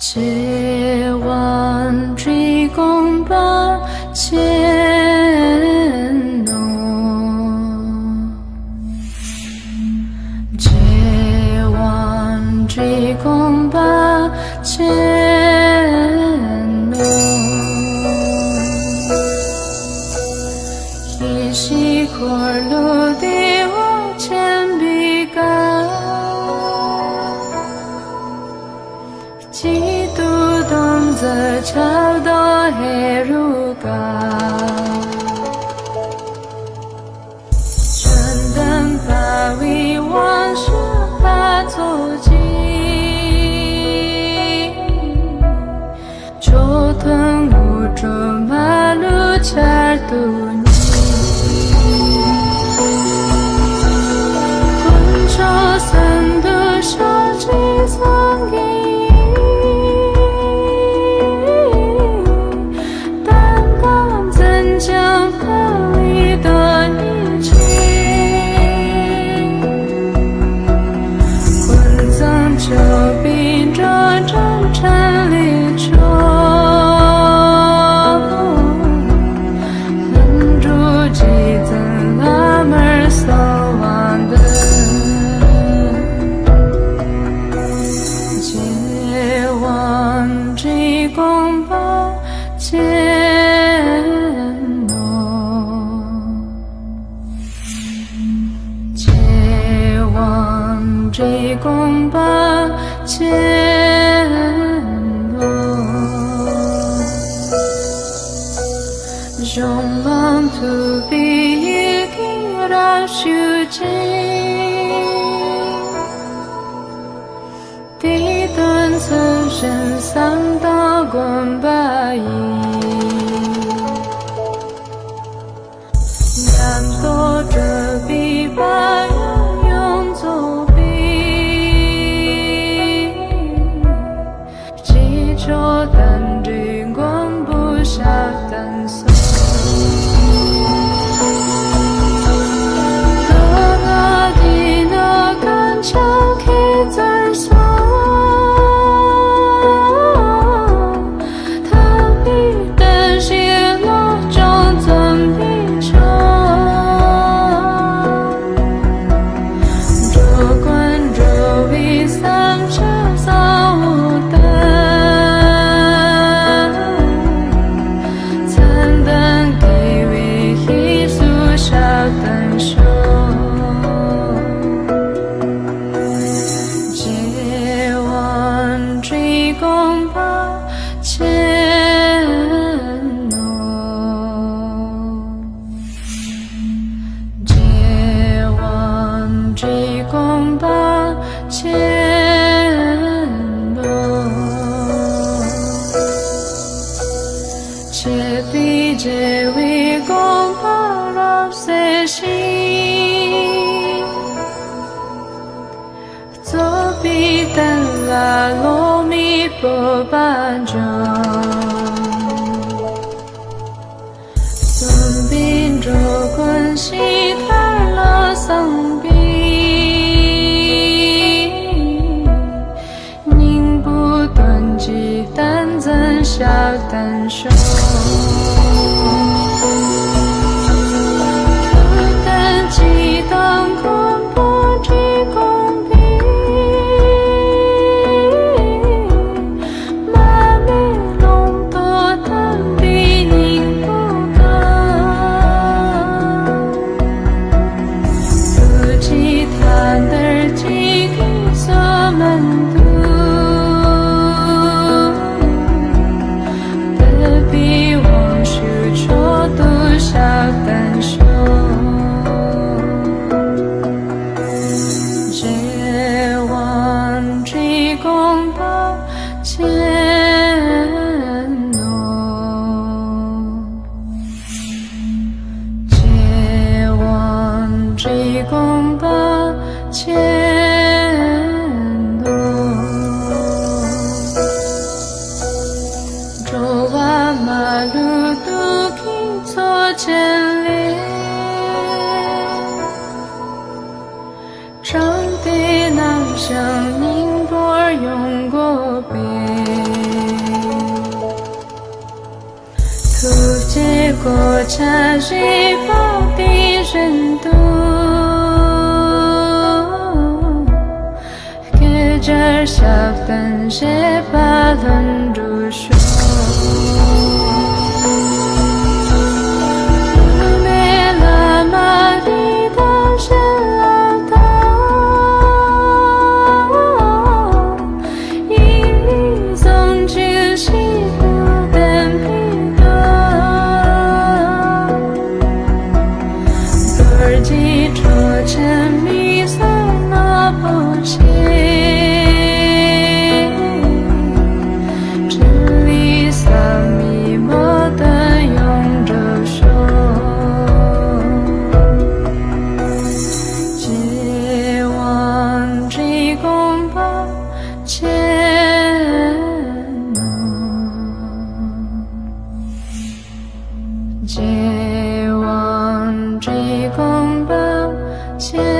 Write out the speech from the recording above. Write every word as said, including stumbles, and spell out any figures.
རྗེ་དབང་འབྲི་གུང་པ་མཁྱེན་ནོ། རྗེ་དབང་འབྲི་གུང་པ་མཁྱེན་ནོ། ཡེ་ཤེས་འཁོར་ལོ་བདེ་བ་ཆེན་པོའི་བཀའ། སྐྱིད་སྡུག་སྡོམ་མཛད་ཕྱག་རྡོར་ཧེ་རུ་ཀ། བཅོམ་ལྡན་དཔའ་བོའི་དབང་ཕྱུག་ལྷ་ཚོགས་ཀྱིས། མཆོག་ཐུན་དངོས་གྲུབ་མ་ལུས་ཆར་དུ་བརྙེས། དཀོན་མཆོག་གསུམ་འདུས་ཕྱག་རྒྱའི་སངས་རྒྱས། བསྟན་པ་འཛིན་ཅིང་འཕེལ་བའི་དོན་གཉེར་ཆེ། ཀུན་བཟང་མཆོད་པའི་འགྲོ་དྲན་འཕྲིན་ལས་མཆོག། ལྷུན་གྲུབ་རྗེ་བཙུན་བླ་མར་གསོལ་བ་འདེབས། རྗེ་དབང་འབྲི་གུང་པ་མཁྱེན་ནོ། རྗེ་དབང་འབྲི་གུང་པ་མཁྱེན་ནོ། གཞུང་མང་ཐུབ་པའི་ཡི་གེ་རབ་ཞུ་ཅིང་། དེའི་དོན་ཚུལ་བཞིན་བསམ་དང་སྒོམ་པ་ཡིས། ཉམས་རྟོགས་གྲུབ་པའི་བག་ཡངས་ཡོངས་རྫོགས་པའི། རྗེས་ཕྱོགས་རྟེན་འབྲེལ་མགོན་པོ་ཞབས་བརྟན་སོགས། མདོ་སྔགས་སྡེ་སྣོད་མཁན་ཆེན་མཁས་བཙུན་སོགས། ཐུབ་པའི་བསྟན་བཤིག་བློ་སྦྱོང་བརྩོན་པའི་མཆོག། འགྲོ་ཀུན་འགྲོ་བའི་སེམས་ཅན་གསང་བ་བསྟན། མཚན་ལྡན་དགེ་བའི་བཤེས་སུ་ཞབས་བརྟན་ཤོག། རྗེ་དབང་འབྲི་གུང་པ་མཁྱེན་ནོ། རྗེ་དབང་འབྲི་གུང་པ་མཁྱེན་ནོ། འཆད་པའི་རྒྱལ་བའི་དགོངས་པ་རབ་གསལ་ཞིང་། རྩོད་པའི་གཏམ་ལ་བློ་མིག་སྤོབས་པ་འབྱོངས། བརྩོན་པས་འགྲོ་ཀུན་ཞི་དུལ་ལ་གསང་བའི། སྙིང་པོ་དོན་གྱི་བསྟན་འཛིན་ཞབས་བརྟན་ཤོག། ཐུབ་བསྟན་སྤྱི་དང་མགོན་པོ་འབྲི་གུང་པའི། མ་རྨོས་ལུང་རྟོགས་དམ་པའི་སྙིང་པོ་གང་། ཐུགས་རྗེས་མཐའ་འདིར་ཅི་གིས་སུ་མི་འདུལ། དད་པའི་དབང་ཕྱུག་མཆོག་ཏུ་ཞབས་བརྟན་ཤོག། རྗེ་དབང་འབྲི་གུང་པ་མཁྱེན་ནོ། རྗེ་དབང་འབྲི་གུང་པ་མཁྱེན་ནོ། འགྲོ་བ་མ་ལུས་དུག་གི་མཚོ་ཆེན་ལས། དྲངས་ཏེ་ནམ་ཞིག་སྙིང་པོར་ཡོང་དགོས་པའི། གོ་ཆ་བཞི་པོ་དེ་བཞིན་དུ། སྐད་ཅིག་ཞབས་བརྟན་བཞད་པ་ལྷུན་གྲུབ་ཤོག། བླ་མ་རིགས་དང་ཞི་ལྷག་དང་། ཡིད་བཞིན་བཟང་སྤྱོད་ཞི་དུལ་ལྡན་པའི་བདག། རྡོ་རྗེ་ཁྲོ་ཆེན་མི་བསྐྱོད་ནག་པོ་ཆེ། ཕྲིན་ལས་ཟབ་མོའི་བོ་དོན་ཡོངས་འགྲུབ་ཤོག། རྒྱལ་དབང་འབྲི་གུང་པ་ཆེན་ནོ། རྒྱལ་དབང་འབྲི་གུང་པ་ཆེན་